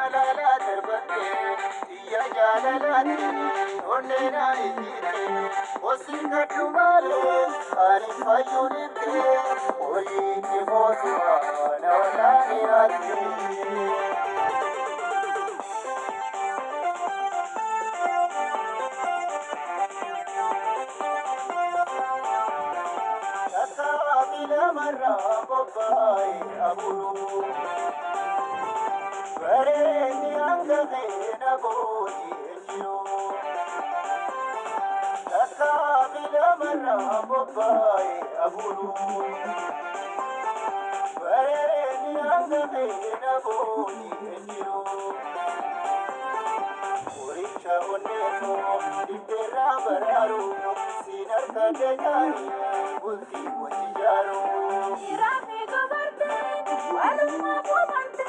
Alaalaa darbatte xiyya jaalalaati onnee na ijjiite osii kadhu malee ani fayyuu dhibde qorichi koosuma na walaani ati. Takkaa fi lamarraa qophaa'e aburuu. Bareenni hanga keena booji'ee jiru. Takkaa fi lamarraa qophaa'e aburuu. Bareenni hanga keena booji'ee jiru. Qoricha onneetoo dhibbeerraa baraaru siin harka deeggaari bultii wajji jaaru. Dhiiraa fi dubartiin walumaaf uumamte,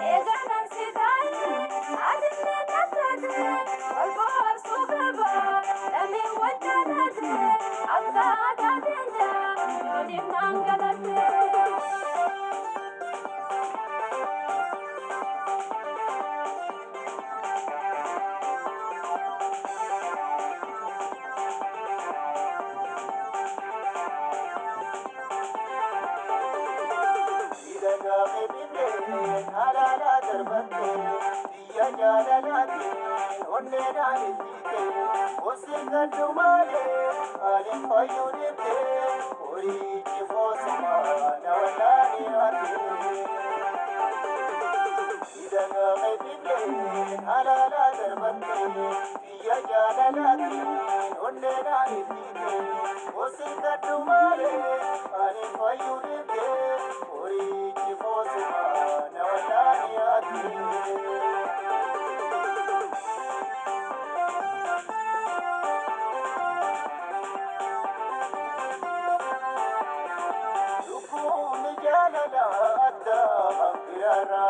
eegalan si taa'e, atillee naaf taate, wal bohaarsuu qaba, lameen wal jaalate, akka aadaa teenyaa yoo dhiifnaan galatte. Miidhagaame dhibee alaalaa darbatte biyya jaalalaati onnee naan ijjiite osii kadhu malee ani fayyuu dhibde qorichi foosuma na wallaani ati. Miidhagaame dhibee alaalaa darbatte biyya jaalalaati onnee naan ijjiite osii kadhu malee ani fayyuu dhibde qorichi foosuma na wallaani ati. Lukkuun jaalala addaa hambiraara.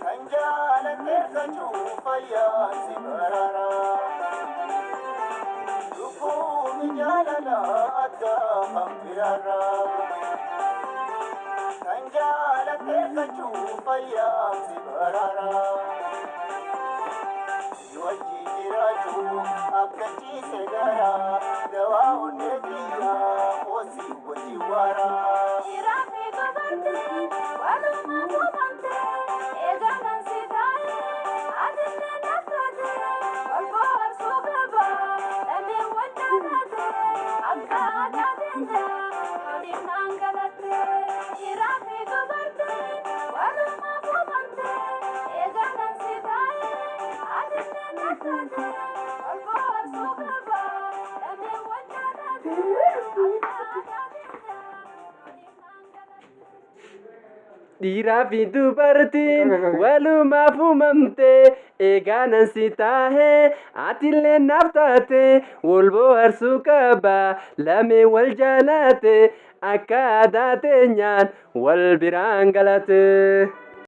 Kan jaalatte kachuu fayyaan si baraara. Lukkuun jaalala addaa hambiraara. Kan jaalatte kachuu fayyaan si baraara. Si wajji jiraachuu abdachiise gara dawaa onnee kiyyaa osii wajji waara. Dhiiraa fi dubartiin walumaaf uumamte, eegalan si taa'e, atillee naaf taate, wal bohaarsuu qaba, lameen wal jaalate, akka aadaa teenyaa yoo dhiifnaan galatte. Dhiiraa fi dubartiin walumaaf uumamte, eegalan si taa'e, atillee naaf taate, wal bohaarsuu qaba, lameen wal jaalate, akka aadaa teenyaa yoo dhiifnaan galatte. Dhiiraa fi dubartiin walumaaf uumamte, eegaa nan si tahe, atillee naaf taate, wal bohaarsuu qaba, lameen wal jaalate, akka aadaa teenyaan wal biraan galate.